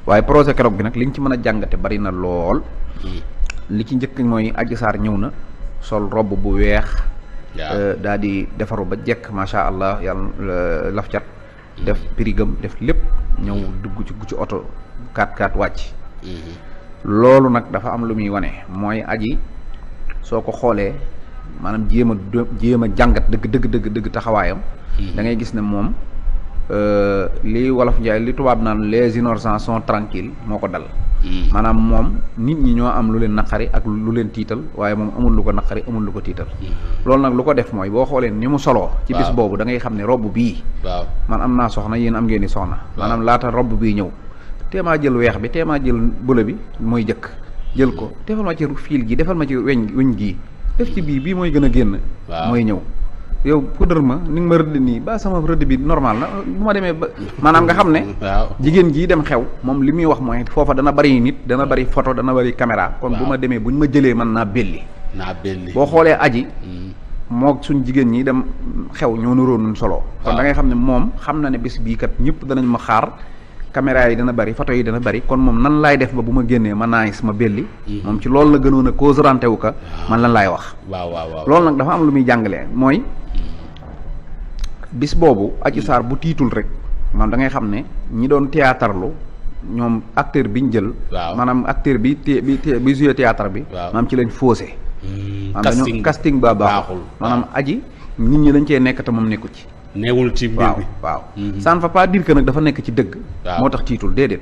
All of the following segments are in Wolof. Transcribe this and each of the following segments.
waaye procès keroog bi nag li nga ci mën a jàngate bari na lool. li ci njëkk mooy Adji Sarr ñëw na sol robb bu weex. daal di defaru ba jekk macha allah yàlla laf cat. def pirigam def lépp ñëw dugg ci oto 4x4 wàcc. loolu nag dafa am lu muy wane mooy aji soo ko xoolee maanaam jéem a jàngat dëgg taxawaayam. da ngay gis ne moom li wolof njaay li tubaab naan les innocents sont tranquilles moo ko dal. maanaam moom nit ñi ñoo am lu leen naqari ak lu leen tiital waaye moom amul lu ko naqari amul lu ko tiital. loolu nag lu ko def mooy boo xoolee ni mu soloo ci bis boobu da ngay xam ne robb bii. man am naa soxna yéen am ngeen ni soxna. maanaam laata robb bii ñëw. teemaa jël weex bi teemaa jël bula bi mooy jëkk jël ko defal ma ci fiil gi defal ma ci weñ gii def ci bii mooy gën a génn. mooy ñëw. yow poudre ma ni nga ma rëdd nii ba sama rëdd bi normal na bu ma demee ba maanaam nga xam ne jigéen jii dem xew moom li muy wax mooy foofa dana bari nit dana bari photo dana bari caméra kon bu ma demee buñ ma jëlee mën naa belli boo xoolee aji moo suñ jigéen ñi dem xew ñoo nuróo nuñ solo kon da ngay xam ne moom xam na ne bis bii kat ñëpp danañ ma xaar caméra yi dana bari photo yi dana bari kon moom nan laay def ba bu ma génnee ma naagis ma belli moom ci loolu la gënoon a cause renté wu ka man lan laay wax loolu nag dafa am lu muy jàngalee mooy bis boobu Adji Sarr bu tiitul rek man da ngay xam ne ñi doon théâtre ñoom acteur biñ jël maanaam acteur bi joué théâtre bi maanaam ci lañ faussé maanaam casting ba baaxul maanaam aji nit ñi dañ cee nekk te moom nekku ci neewul ci mbir bi waaw ça ne veut pas dire que nag dafa nekk ci dëgg moo tax tiitul déedéet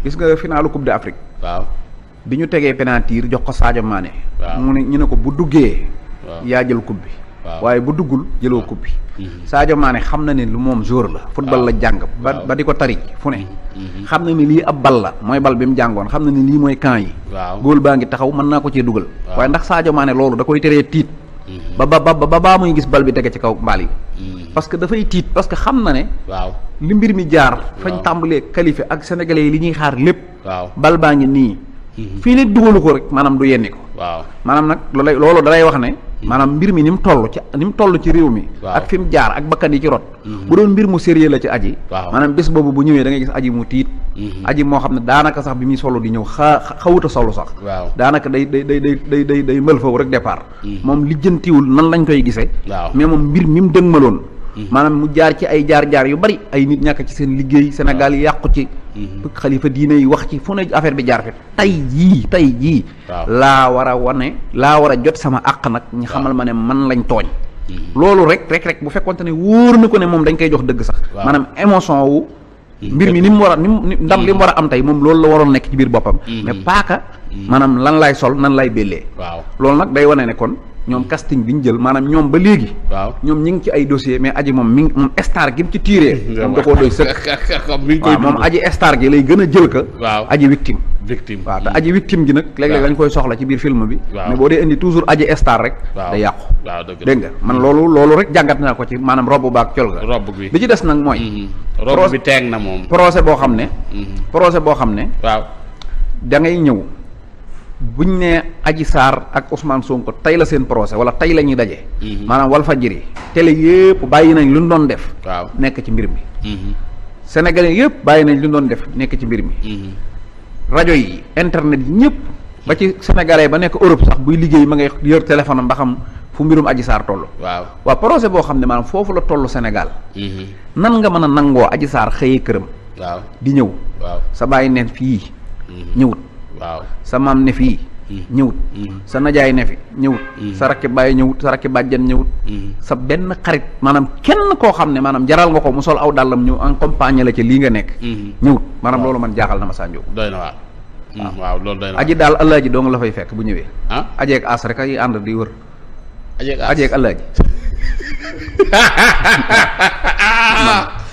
gis nga finalu coupe d'Afrique bi ñu tegee penalty jox ko Sadio Mané mu ne ñu ne ko bu duggee yaa jël coupe bi waaye bu duggul jëloo coupe bi Sadio Mané xam na ne lu moom joueur la football la jàng ba di ko tari fu ne xam na ni lii ab bal la mooy bal bi mu jàngoon xam na ni lii mooy camp yi góol baa ngi taxaw mën naa ko cee dugal waaye ndax Sadio Mané loolu da koy teree tiit ba baa muy gis bal bi tege ci kaw mbaal yi parce que dafay tiit parce que xam na ne li mbir mi jaar fañ tàmbalee qualifié ak sénégalais yi li ñuy xaar lépp bal baa ngi nii fii nit dugalu ko rek maanaam du yenni ko maanaam nag loolu dalay wax ne maanaam mbir mi ni mu toll ci réew mi ak fi mu jaar ak bakkan yi ci rot bu doon mbir mu sérieux la ci aji maanaam bés boobu bu ñëwee da ngay gis aji mu tiit aji moo xam ne daanaka sax bi muy solo di ñëw xawuta solo sax daanaka day mbël foofu rek départ moom lijjantiwul nan lañ koy gisee mais moom mbir mi mu dëgmaloon maanaam mu jaar ci ay jaar yu bari ay nit ñàkk ci seen liggéey Sénégal yàqu ci xalifa diine yi wax ci fu ne affaire bi jaar fi tey jii laa war a jot sama àq nag ñu xamal ma ne man lañ tooñ loolu rek bu fekkonte ne wóor na ko ne moom dañ koy jox dëgg sax maanaam émotion wu mbir mi ni mu war a ndam li mu war a am tey moom loolu la waroon nekk ci biir boppam mais paaka maanaam lan lay sol nan lay bellee loolu nag day wane ne kon ñoom casting bi ñu jël maanaam ñoom ba léegi ñoom ñi ngi ci ay dossier mais aji moom moom star gi mu ci tiiree moom da koo doy sëkk waaw moom aji star gi lay gën a jël ka aji victime waaw te aji victime gi nag léeg-léeg dañ koy soxla ci biir film bi mais boo dee indi toujours aji star rek day yàqu dégg nga man loolu rek jàngat naa ko ci maanaam robb baak col ga li ci des nag mooy robb bi teeg na moom procès boo xam ne da ngay ñëw buñ ne Adji Sarr ak Ousmane Sonko tey la seen procès wala tey la ñuy daje maanaam Walfadjri télé yëpp bàyyi nañ lu ñu doon def nekk ci mbir mi sénégalais yëpp bàyyi nañ lu ñu doon def nekk ci mbir mi rajo yi internet yi ñëpp ba ci sénégalais ba nekk Europe sax buy liggéey ma ngay yor téléphone am ba xam fu mbirum Adji Sarr toll waaw procès boo xam ne maanaam foofu la toll Sénégal nan nga mën a nangoo Adji Sarr xëyee këram di ñëw sa bàyyi ne fii ñëwut sa maam ne fii ñëwut sa najaay ne fi ñëwut sa rakki bàyyi ñëwut sa rakki bàjjan ñëwut sa benn xarit maanaam kenn koo xam ne maanaam jaral nga ko mu sol aw dàllam ñëw accompagné la ci lii nga nekk ñëwut maanaam loolu man jaaxal na ma Sa Ndiogou doy na waaw loolu doy na aji daal Alaaji doo nga la fay fekk bu ñëwee ajeeg as rek ay ànd di wër ajeeg Alaaji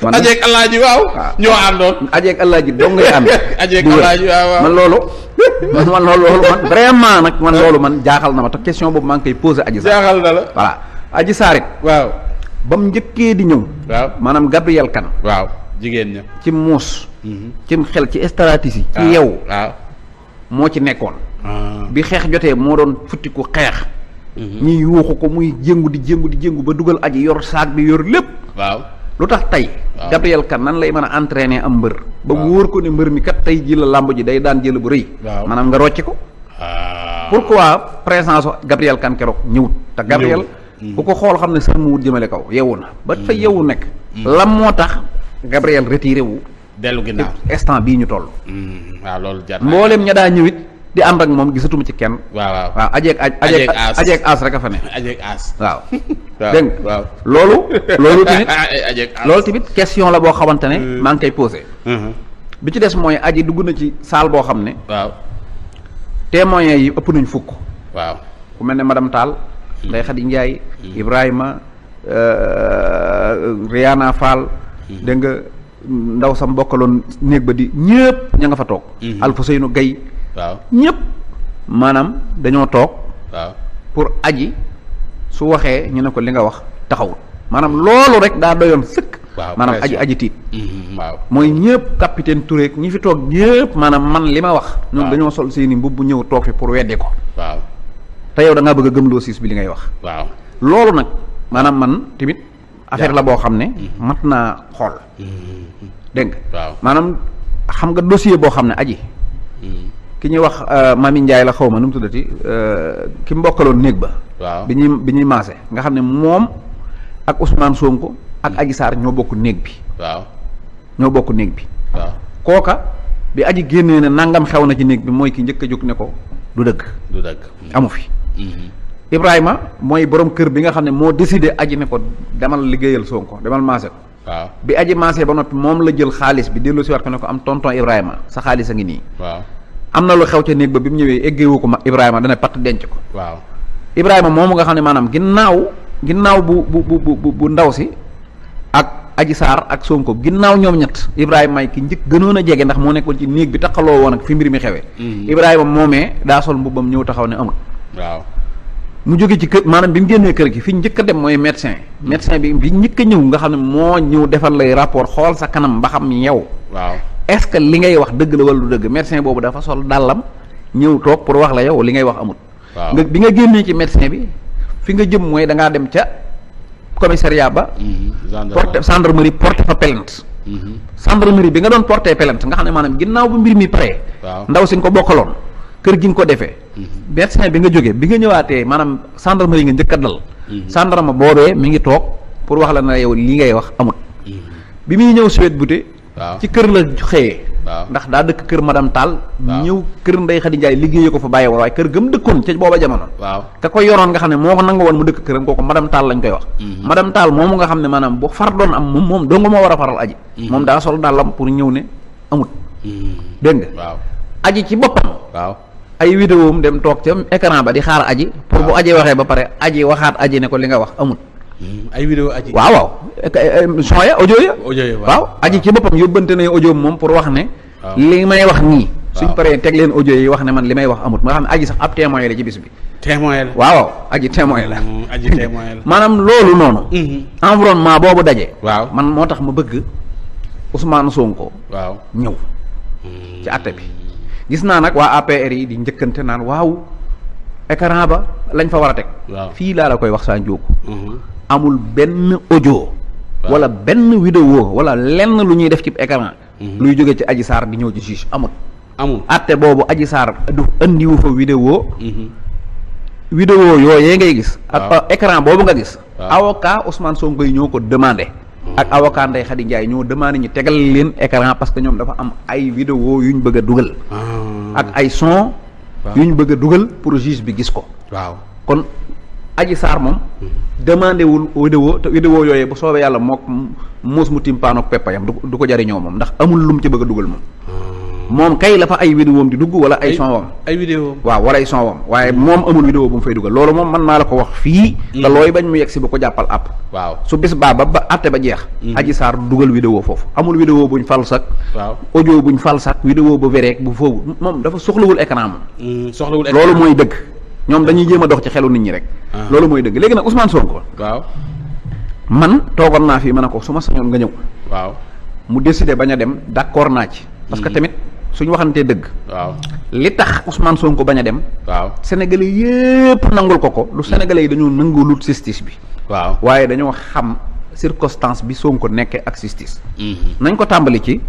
ajeeg Alaaji waaw ñoo àndoon ajeeg Alaaji dong ngay ànd ajeeg Alaaji waaw man loolu man vraiment nag man loolu man jaaxal na ma te question boobu maa ngi koy posé Adji Sarr jaaxal na la voilà Adji Sarr it ba mu njëkkee di ñëw maanaam Gabriel Kane jigéen ña ci muus ci xel ci stratégie ci yeewu moo ci nekkoon bi xeex jotee moo doon futtiku xeex ñi yuuxu ko muy jéngu di jéngu ba dugal aji yor saak bi yor lépp lu tax tey Gabriel Kane nan lay mën a entraîner am mbër ba mu wóor ko ne mbër mi kat tey ji la làmb ji day daan jël bu rëy maanaam nga rocc ko pourquoi présence Gabriel Kane keroog ñëwut te Gabriel ku ko xool xam ne sër mu wut jëmale kaw yeewu na ba fa yeewu nekk lan moo tax Gabriel retiré wu dellu ginnaaw instant bii ñu toll waaw loolu jar mboolem ña daa ñëwit di ànd ak moom gisatuma ci kenn waaw ajeeg as rek a fa ne ajeeg as waaw dégg nga loolu tamit question la boo xamante ne maa ngi koy posé bi ci des mooy aji dugg na ci salle boo xam ne waaw témoins yi ëpp nañ fukk waaw ku mel ne madame Tall Ndeye Khady Ndiaye Ibrahima Riana Fall dégg nga ndaw sam bokkaloon néeg ba di ñëpp ña nga fa toog Alfousseynou Gaye waaw ñëpp maanaam dañoo toog waaw pour aji su waxee ñu ne ko li nga wax taxawul maanaam loolu rek daa doyoon sëkk maanaam aji tiit waaw mooy ñëpp capitaine Touré ñi fi toog ñëpp maanaam man li ma wax ñoom dañoo sol seeni mbubb bu ñëw toog fi pour weddi ko waaw te yow da ngaa bëgg a gëmloo siis bi li ngay wax waaw loolu nag maanaam man tamit affaire la boo xam ne mat naa xool dégg nga maanaam xam nga dossier boo xam ne aji ki ñuy wax Mami Ndiaye la xaw ma nu mu tuddati ki mbokkaloon néeg ba waaw bi ñuy maase nga xam ne moom ak Ousmane Sonko ak Adji Sarr ñoo bokk néeg bi waaw ñoo bokk néeg bi waaw kooka bi aji génnee ne nangam xew na ci néeg bi mooy ki njëkk a jóg ne ko du dëgg amu fi Ibrahima mooy borom kër bi nga xam ne moo décidé aji ne ko demal liggéeyal Sonko demal maase ko waaw bi aji maase ba noppi moom la jël xaalis bi dellu si waat ko ne ko am tonton Ibrahima sa xaalis a ngi nii waaw am na lu xew ca néeg ba bi mu ñëwee eggeewu ko Ibrahima dana patt denc ko waaw Ibrahima moomu nga xam ne maanaam ginnaaw bu ndaw si ak Adji Sarr ak Sonko ginnaaw ñoom ñett Ibrahima may ki njëkk gënoon a jege ndax moo nekkoon ci néeg bi taxaloo woon ak fi mbir mi xewee Ibrahima moomee daa sol mbubbam ñëw taxaw ne amul waaw mu jóge ci kër maanaam bi mu génnee kër gi fi njëkk a dem mooy médecin bi njëkk a ñëw nga xam ne moo ñëw defal lay rapport xool sa kanam ba xam yow waaw est-ce que li ngay wax dëgg la wala du dëgg médecin boobu dafa sol dàllam ñëw toog pour wax la yow li ngay wax amut nga bi nga génnee ci médecin bi fi nga jëm mooy da ngaa dem ca commissariat ba gendarmerie porté fa plainte gendarmerie bi nga doon porté plainte nga xam ne maanaam ginnaaw bu mbir mi pare ndaw si nga ko bokkaloon kër gi nga ko defee médecin bi nga jógee bi nga ñëwaatee maanaam gendarmerie nga njëkk a dal gendarme boobee mi ngi toog pour wax la ne yow li ngay wax amut bi muy ñëw Suède Bouté ci kër la xëyee ndax daa dëkk kër madame Tall ñëw kër Ndeye Khady Ndiaye liggéeyee ko fa bàyyi woon waaye kër gëm dëkkoon ca booba jamono ka koy yoroon nga xam ne moo ko nangu woon mu dëkk këram kooku madame Tall lañ koy wax madame Tall moomu nga xam ne maanaam bu far doon am moom dong moo war a faral aji moom daa sol dàllam pour ñëw ne amut dégg nga aji ci boppam ay vidéo dem toog ca écran ba di xaar aji pour bu aji waxee ba pare aji waxaat aji ne ko li nga wax amut ay vidéo aji waaw son ya audio ya waaw aji ci boppam yóbbante na audio moom pour wax ne li may wax nii suñ paree teg leen audio yi wax ne man li may wax amut nga xam ne aji sax ab témoin la ci bis bi témoin la waaw aji témoin la aji témoin la maanaam loolu noonu environnement boobu daje waaw man moo tax ma bëgg Ousmane Sonko waaw ñëw ci àtte bi gis naa nag waa APR yi di njëkkante naan waaw écran ba lañ fa war a teg fii laa la koy wax saa njóogu amul benn audio wala benn vidéo wala lenn lu ñuy def ci écran luy jóge ci Adji Sarr di ñëw ci juge amul àtte boobu Adji Sarr du andiwu fa vidéo yooyee ngay gis ak écran boobu nga gis avocat Ousmane Sonko yi ñoo ko demandé ak avocat Ndeye Khady Ndiaye ñoo demandé ñu tegal leen écran parce que ñoom dafa am ay vidéo yu ñu bëgg a dugal ak ay son yu ñu bëgg a dugal pour juge bi gis ko kon Adji Sarr moom demandé wul vidéo te vidéo yooyee bu soobee yàlla mook muus mu timpaanook peppayam du ko jariñoo moom ndax amul lum ci bëgg a dugal moom kay la fa ay vidéo di dugg wala ay son wam ay vidéo waaw wala ay son wam waaye moom amul vidéo bu mu fay dugal loolu moom man maa la ko wax fii te looy bañ mu yegg si bu ko jàppal àpp su bis ba àtte ba jeex Adji Sarr dugal vidéo foofu amul vidéo buñ fal sak audio buñ fal sak vidéo bu véreek bu foofu moom dafa soxlawul écran moom soxlawul loolu mooy dëgg ñoom dañuy jéem a dox ci xelu nit ñi rek loolu mooy dëgg léegi nag Ousmane Sonko man toogoon naa fii ma ne ko su ma sañoon nga ñëw mu décidé bañ a dem d'accord naa ci parce que tamit suñu waxantee dëgg li tax Ousmane Sonko bañ a dem sénégalais yépp nangul ko lu sénégalais yi dañoo nangulut justice bi waaye dañoo xam circonstance bi Sonko nekkee ak justice. nañ ko tàmbali ci